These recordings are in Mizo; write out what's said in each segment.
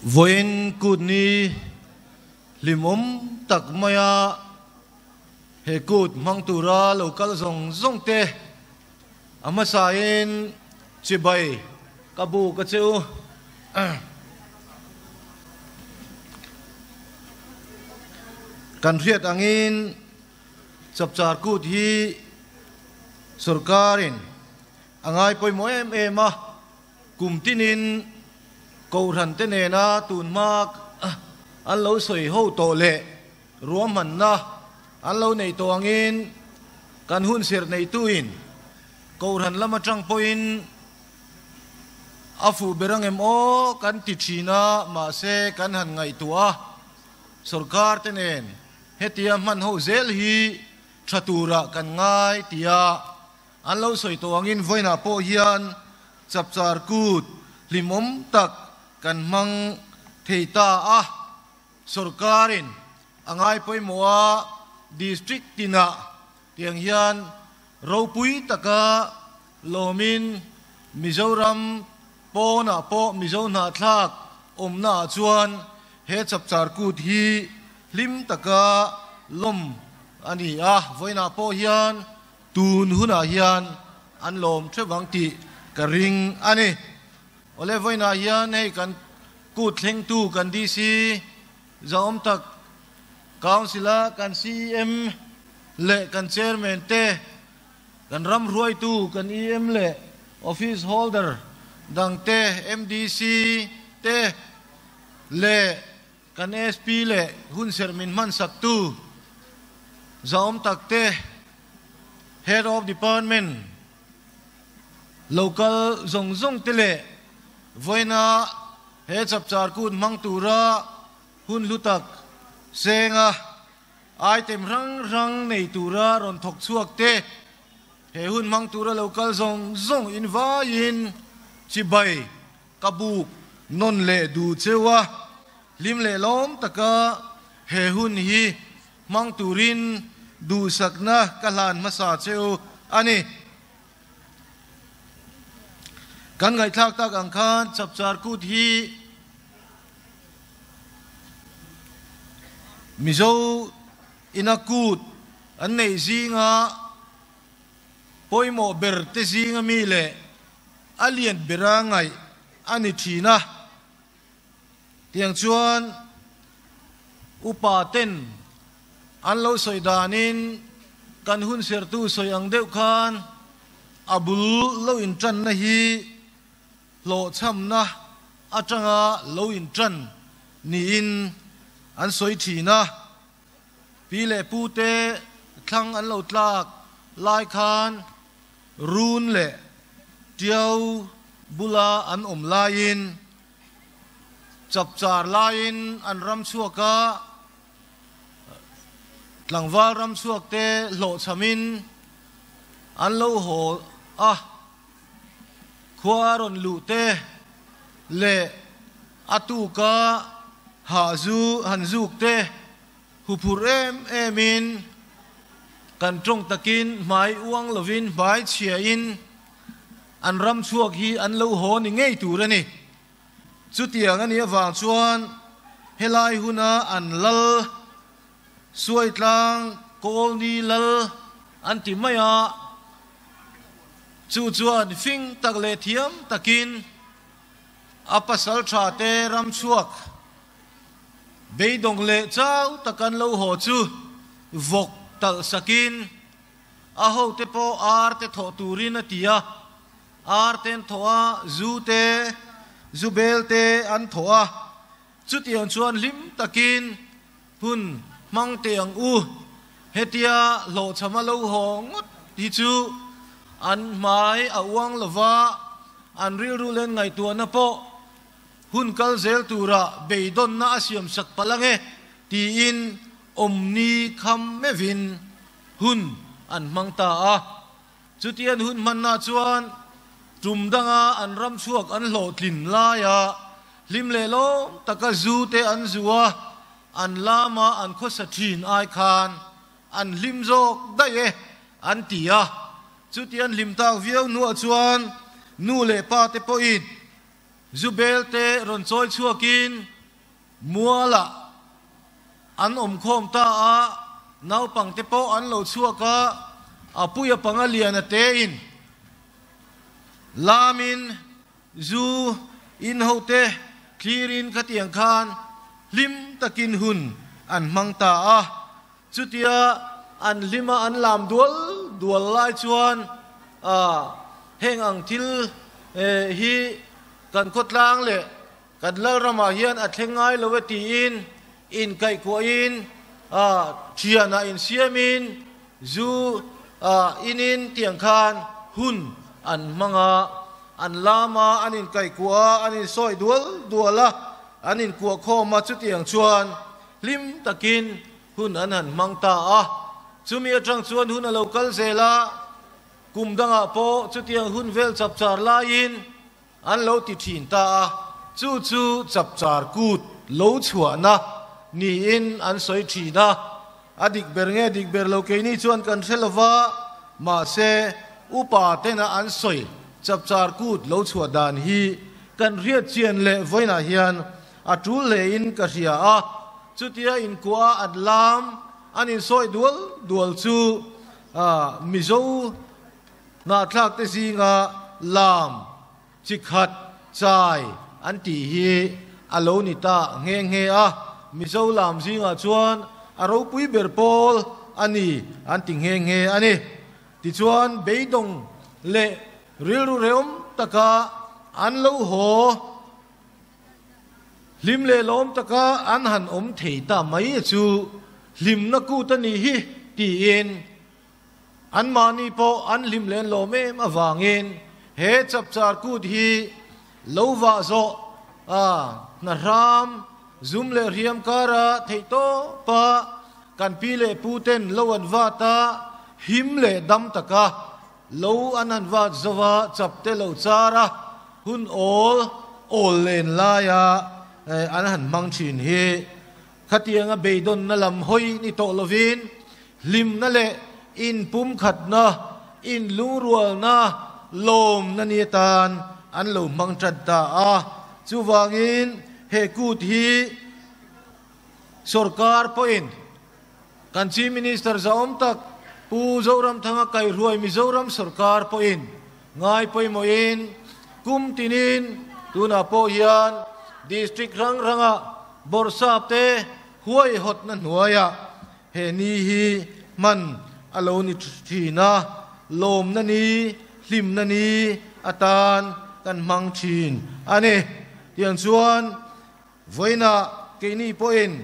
Vawiin kut ni hlimawm tak maia he kut hmang tura lo kal zawng zawng te a hmasain chibai ka buk a che u. Kan hriat angin Chapchar kut hi sorkarin a ngai pawimawh em em a. Kum tinin Kohhran te nena tun hma an lo sawi ho tawh leh ruahmanna an lo neih tawh angin kan hun serh neihtuin Kohhran lam atang pawhin a fuh ber angem aw kan ti thin a, mahse kan han ngaihtuah a, sorkar te nen hetia hman ho zel hi tha turah kan ngai tia An lo sawi tawh angin vawiinah pawh hian Chapchar Kut hlimawm tak kan hmang thei ta a, sawrkarin a ngai pawimawh a, district tinah tiang hian ropui taka lawmin Mizoram pawnah pawh Mizo hnahthlak awmnaah chuan he Chapchar Kut hi hlim taka lawm a ni a, vawiinah pawh hian Tun hunah hian an lawm theuh ang tih ka ring a ni. Awle vawiinah hian hei kan kut thlengtu kan DC zahawm tak Council-a kan CEM leh kan Chairman te, kan ram hruaitu kan EM leh Office Holder dang te, MDC te leh Kan SP leh hunserh min hmansaktu zahawm tak te, Head of Department local zawng zawng te leh vawiina he chapchar kut hmang tura hun hlu tak senga item hrang hrang nei tura rawn thawk chhuak te, he hun hmang tura local zawng zawng invaiin chibai Ka buk nawn leh duh cheu a, hlim leh lawm taka he hun hi hmang turin duhsakna ka hlan hmasa cheu a ni. Kan ngaihthlak tak ang khan Chapchar Kut hi Mizo ina kut an neih zinga Pawimawh ber te zinga mi leh a lian bera ngaih a ni thin a, tiang chuan upa ten an lo sawi danin kan hun sertu sawi ang deuh khan a bul lo intanna hi hlawhchhamna atanga lo intan niin an sawi thin a. Pi leh pu te thlang an lo tlak lai khan run leh tiau bula an awm laiin chapchar laiin an ram chhuak a, tlangval ram chhuak te hlawhchhamin an lo haw a, khua rawn luh te leh A tuka hah zu han zuk te huphurh em em in kan tawng takin hmai uang lovin hmai chhia in an ram chhuak hi an lo haw ni ngei tur a ni. Chutiang a nih avang chuan helai huna an lal Suaitlang Kawlni lal an ti mai a, chu chuan fing tak leh thiam takin A pasal tha te ram chhuak beidawng leh chau tak an lo haw chu vawk talh sakin a hote pawh ar te thawh turin a ti a, ar te an thawh a, zu te, zu bel te an thawh a, chutiang chuan hlim takin hun hmang teh ang u, hetia hlawhchham a lo haw ngawt hi chu an hmai a uang lova, an rilru len ngaihtuahna pawh hun kal zel tura beidawnna a siam sak palh ange tiin awmni kham meuhin hun an hmang ta a. Chutian hun hmanna chuan tum danga an ram chhuak an hlawhtlin laia hlim leh lawm taka zu te an zu a, an lama an khawsa thin ai khan an hlim zawk daih e an ti a. Chutian hlim tak viau hnuah chuan nu leh pa te pawhin. Zu bel te rawn chawi chhuakin mualah an awm khawm ta a, naupangte pawh an lo chhuak a, a puia panga liana tein lamin zu in hote thlirin khatiang khan hlim takin hun an hmang ta a. Chutia an hlima an lam dual dual lai chuan heng ang thil hi kan khawtlang leh kan Lalramah hian a thleng ngai lo e tiin inkaihkuahin thianah insiamin zu inin tiang khan hun an hmang a, an lam a, an inkaihkuah a, an insawi dual dual a, an inkuahkhawm a, chutiang chuan Hlim takin hun an han hmang ta a, chumi atang chuan hun a lo kal zel a, kum dangah pawh chutiang hun vel chapchar laiin an lo ti thin ta a, chu chu chapchar kut lo chhuahna niin an sawi thin a, a dik ber nge dik ber lo keini chuan kan hre lova, mahse upa tena an sawi chapchar kut lo chhuah dan hi kan hriat chian leh vawiinah hian A tul hlein ka hria a, chutia inkuah a an lam an insawi dual dual chu Mizo hnahthlak te zinga lam chi khat chai an tih hi a lo ni ta nghe nghe a, Mizo lam zingah chuan a ropui ber pawl a ni an ti nghe nghe a ni. Tichuan beidawng leh rilru rehawm taka an lo haw. Hlim leh lawm taka an han awm thei ta mai chu hlimna kut a nih hi tiin anmahni pawh an hlim leh an lawm em avangin he chapchar kut hi lo vah zawh a hna hram zum leh hriam kara theih tawpa kan pi leh pu ten lo an vat a him leh dam taka Lo an han vat zova chapte lo char a, hun awl awl len laia an han hmang thin hi khatianga beidawnna lam hawi ni tawh lovin hlimna leh inpumkhatna, inlungrualna, lawmna ni atan an lo hmang tan ta a. Chuvangin he kut hi sorkar pawhin Kan Chief Minister zahawm tak Pu Zoramthanga kaihruai Mizoram sorkar pawhin ngai pawimawhin kum tinin tunah pawh hian District hrang hrangah bawrhsap te huaihawtna hnuaiah he ni hi hman a lo ni thin a, lawmna ni, hlimna ni atan kan hmang thin a ni. Tiang chuan. Vawiinah keini pawhin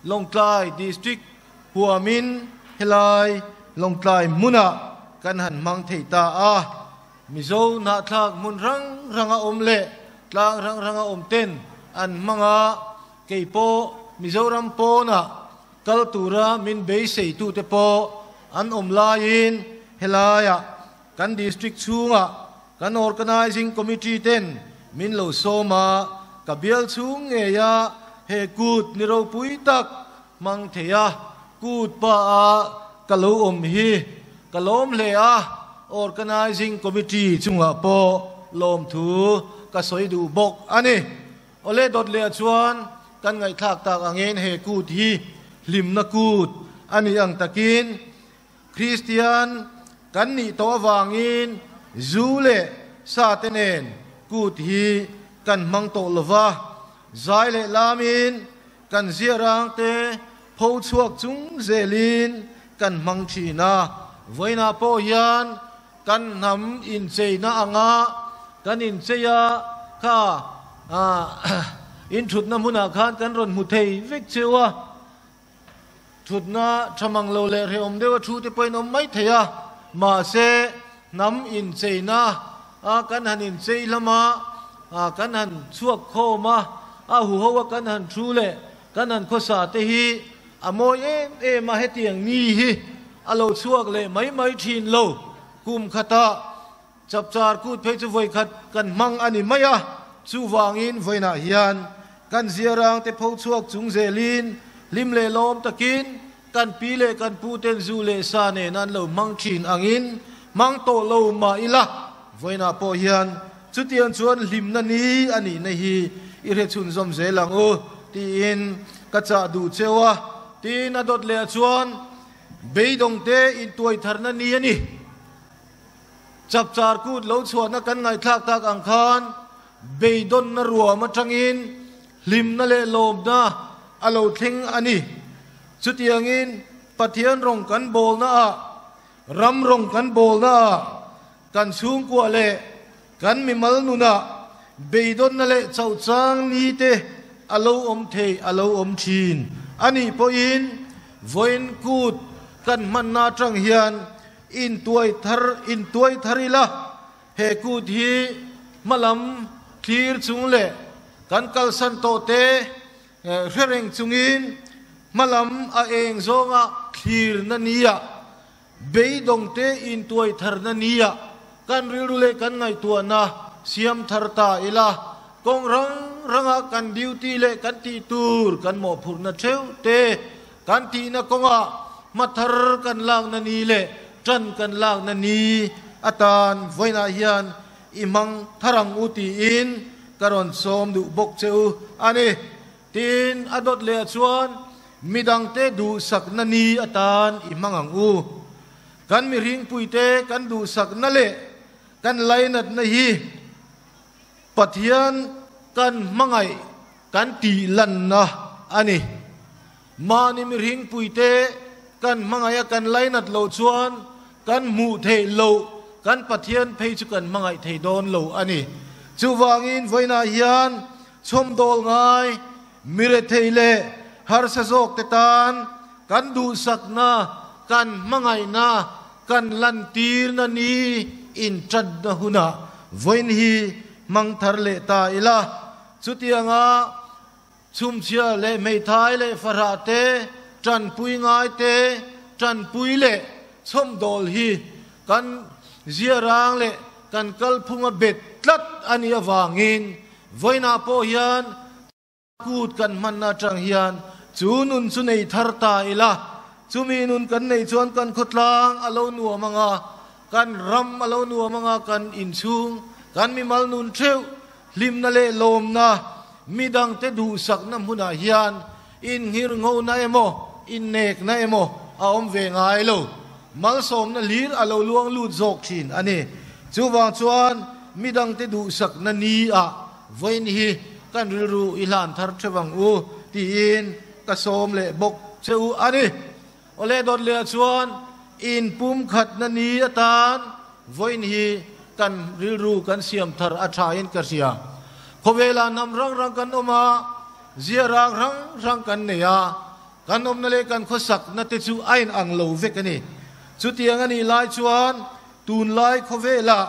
Lawngtlai District huamin helai Lawngtlai hmunah kan han hmang thei ta a, Mizo hnahthlak hmun hrang hranga awm leh tlang hrang hranga awm ten an hmang a, kei pawh Mizoram pawnah kal tura min beiseitute pawh an awm laiin helaiah kan District chhungah Kan Organising Committee ten min lo sawm a, ka bial chhung ngei a he kut ni ropui tak hmang thei a, kut pa a ka lo awm hi ka lawm hle a, Organising Committee chungah pawh lawmthu ka sawi duh bawk a ni. Awle dawt leh ah chuan kan ngaihthlak tak angin he kut hi hlimna kut a nih ang takin Kristian kan nih tawh avangin zu leh sa te nen kut hi kan hmang tawh lo va, zai leh lamin kan ziarang te pho chhuak chung zelin kan hmang thin a. Vawiinah pawh hian kan hnam incheina anga kan inchei a, kha inthutna hmunah khan kan rawn hmu thei vek cheu a. Thutna tha mang lo leh hrehawm deuha thu te pawhin awm mai thei a, mahse hnam incheina a kan han inchei lam a, kan han chhuak khawm a, a huho a kan han thu leh kan han khawsa te hi a mawi em em a, hetiang ni hi a lo chhuak leh mai mai thin lo. Kum khatah Chapchar kut phei chu vawikhat kan hmang a ni mai a, chuvangin vawiinah hian kan ziarang te pho chhuak chung zelin hlim leh lawm takin kan pi leh kan pu ten zu leh sa nen an lo hmang thin angin hmang tawh lo mah ila, vawiinah pawh hian Chutiang chuan hlimna ni a nihna hi i hre chhunzawm zel ang u tiin ka chah duh cheu a. Tin, a dawt leh ah chuan beidawngte intuaitharna ni a ni. Chapchar kut lo chhuahna kan ngaihthlak tak ang khan beidawnna ruam atangin hlimna leh lawmna a lo thleng a ni. Chutiangin Pathian rawng kan bawlna ah, ram rawng kan bawlna ah, kan chhungkua leh kan mimal nunah beidawnna leh chauhchang ni te a lo awm thei a lo awm thin a nih pawhin vawiin kut kan hmanna atang hian Intuai thar intuai thar ila, he kut hi hmalam thlir chung leh kan kalsan tawh te hre reng chungin hmalam a eng zawnga thlirna nia, beidawngte intuai tharna nia kan rilru leh kan ngaihtuahna siam thar ta ila, kawng rang ranga kan duty leh kan tih tur kan mawhphurhna theuh te Kan tihna kawngah hmathar kan lakna ni leh ṭan kan lakna ni atan vawiinah hian i hmang thar ang u tiin ka rawn sawm duh bawk che u a ni. Tin, a dawt lehah chuan midangte duhsakna ni atan i hmang ang u. Kan mihringpuite kan duhsakna leh kan lainatna hi Pathian kan hmangaih kan tih lanna a ni. Mahni mihringpuite kan hmangaih a kan lainat loh chuan kan hmuh theih loh kan Pathian phei chu kan hmangaih thei dawn lo a ni. Chuvangin vawiinah hian chhawmdawl ngai, mirethei leh harsa zawkte tan kan duhsakna, kan hmangaihna, kan lantirna ni inṭanna hunah vawiin hi hmang thar leh ta ila. Chutianga Chhumchhia leh hmeithai leh fahrah te, tanpui ngai te, tanpui leh chhawmdawl hi kan ziarang leh kan kalphunga bet tlat a nih avangin vawiinah pawh hian kut kan hmanna atang hian chu nun chu nei thar ta ila, chumi nun kan neih chuan kan khawtlang a lo nuam ang a, kan ram a lo nuam ang a, kan inchhung, kan mimal nun theuh Hlimna leh lawmna, midangte duhsakna hmunah hian inngirnghona emaw, innekna emaw a awm ve ngai lo. Malsawmna hlir a lo luang lut zawk thin a ni. Chuvang chuan midangte duhsakna ni ah vawiin hi kan rilru i hlan thar theuh ang u tiin ka sawm leh bawk che u a ni. Awle dawt leh chuan inpumkhatna ni atan Vawiin hi kan rilru kan siam thar a tha in ka hria. Khawvelah hnam rang rang kan awm a, zia rang rang rang kan nei a, kan awmna leh kan khawsakna te chu a inang lo vek a ni. Chutiang a nih lai chuan tunlai khawvelah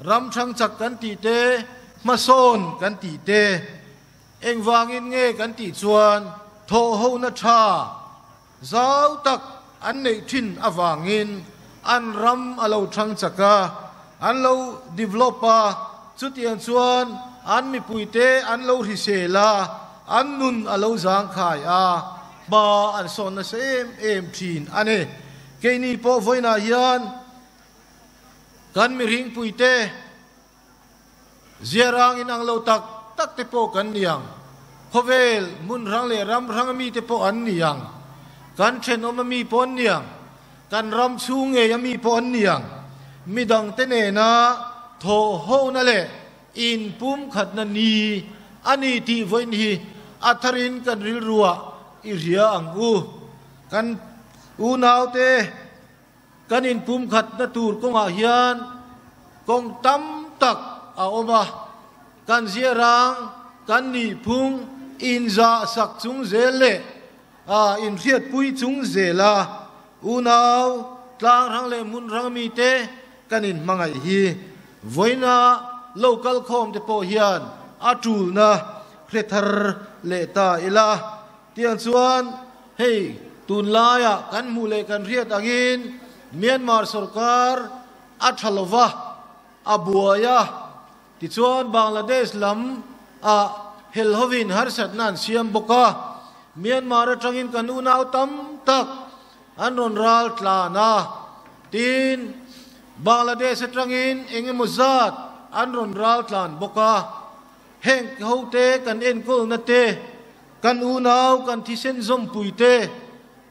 ram thangchak kan tih te, hmasawn kan tih te, engvangin nge kan tih chuan thawhhona tha, Zau tak an neih thin avangin an ram a lo thang chak a, an lo develop a, chutiang chuan an mipuite an lo hrisel a, an nun a lo zangkhai a, hma an sawn nasa em em thin a ni. Keini pawh vawiinah hian kan mihringpuite Ziarang inang lo tak tak te pawh kan ni ang. Khawvel hmun hrang leh ram hrang ami te pawh an ni ang. Kan thenawm ami pawh an ni ang. Kan ram chhung ngei ami pawh an ni ang. Midang te nena thawhhona leh inpumkhatna ni a ni tih vawiin hi a tharin kan rilruah i hria ang u. Kan unaute. Kan inpumkhatna tur kawngah hian kawng tam tak a awm a, kan ziarang, kan nihphung inzahsak chung zel leh inhriatpui chung zela unau tlangrang leh hmunrang mite kan inhmangaih hi vawiina lo kalkhawm te pawh hian a tulna hre thar leh ta ila. Tiang chuan hei tunlaiah kan hmuh leh kan hriat angin Myanmar sorkar a tha lo va, a buai a, tichuan Bangladesh lam ah hel hovin harsatna an siam bawk a, Myanmar atangin kan unau tam tak an rawn ral tlan a, tin Bangladesh atangin eng emaw zat an rawn ral tlan bawk a. Heng hote kan enkawlna te, kan unau kan thisen zawmpui te,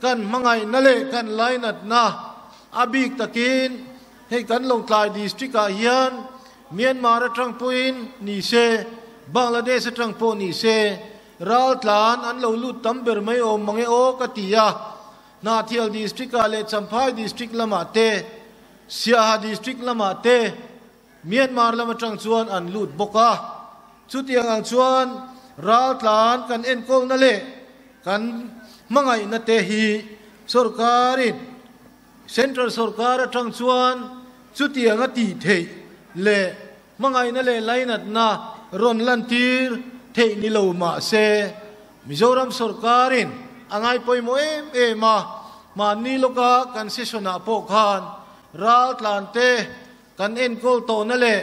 kan hmangaihna leh kan lainatna a bik takin hei kan Lawngtlai District ah hian Myanmar atang pawhin ni se, Bangladesh atang pawh ni se raltlan an lo lut tam ber mai awm mang e aw ka ti a. Hnahthial District ah leh Champhai District lamah te, Siaha District lamah te Myanmar lam atang chuan an lut bawk a. Chutiang ang chuan raltlan kan enkawlna leh kan hmangaihna te hi sorkarin Central sorkar atang chuan chutiang a tih theih leh hmangaihna leh lainatna rawn lantir theih ni lo mah se Mizoram sorkarin a ngai pawimawh em em a, mahni lawka kan session ah pawh khan raltlan te kan enkawl tawhna leh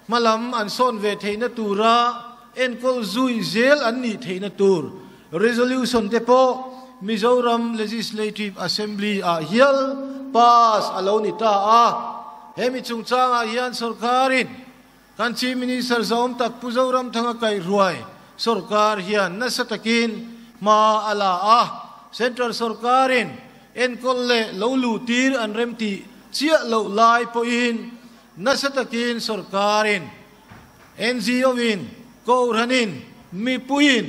hmalam an sawn ve theihna tura enkawl zui zel an nih theihna tur resolution te pawh Mizoram Legislative Assembly ah hial pass a lo ni ta a. Hemi chungchangah hian sorkarin kan Chief Minister zahawm tak Pu Zoramthanga kaihruai sorkar hian nasa takin hma a la a, Central sorkarin enkawl leh lo luhtir an remtih chiah loh lai pawhin nasa takin sorkarin, NGO-in, Kohhranin, mipuiin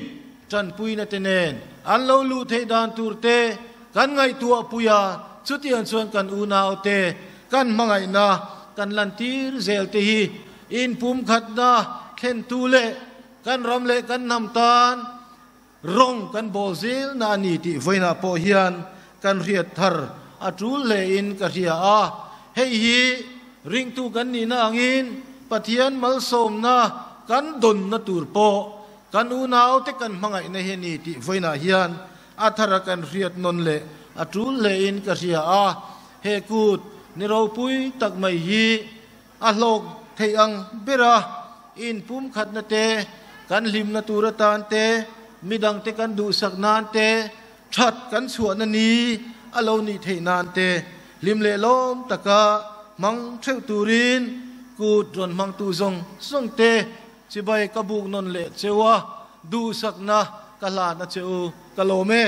tanpuina te nen an lo luh theih dan tur te kan ngaihtuah pui a, chutiang chuan kan unaute kan hmangaihna kan lantir zel te hi inpumkhatna thlentu leh kan ram leh kan hnam tan Rawng kan bawl zel na a ni tih vawiinah pawh hian kan hriat thar a tul hlein ka hria a. Hei hi ringtu kan nihna angin Pathian malsawmna kan dawnna tur pawh kan unaute kan hmangaihna hi a ni tih vawiinah hian a thara kan hriat nawn leh a tul hlein ka hria a. He kut ni ropui tak mai hi A hlawk theih ang bera inpumkhatna te, kan hlimna tur atan te, midangte kan duhsak nan te, that kan chhuahna ni a lo nih theih nan te hlim leh lawm taka hmang theuh turin kut rawn hmangtu zawng zawng te chibai ka buk nawn leh cheu a, duhsakna ka hlan a che u ka lawm e.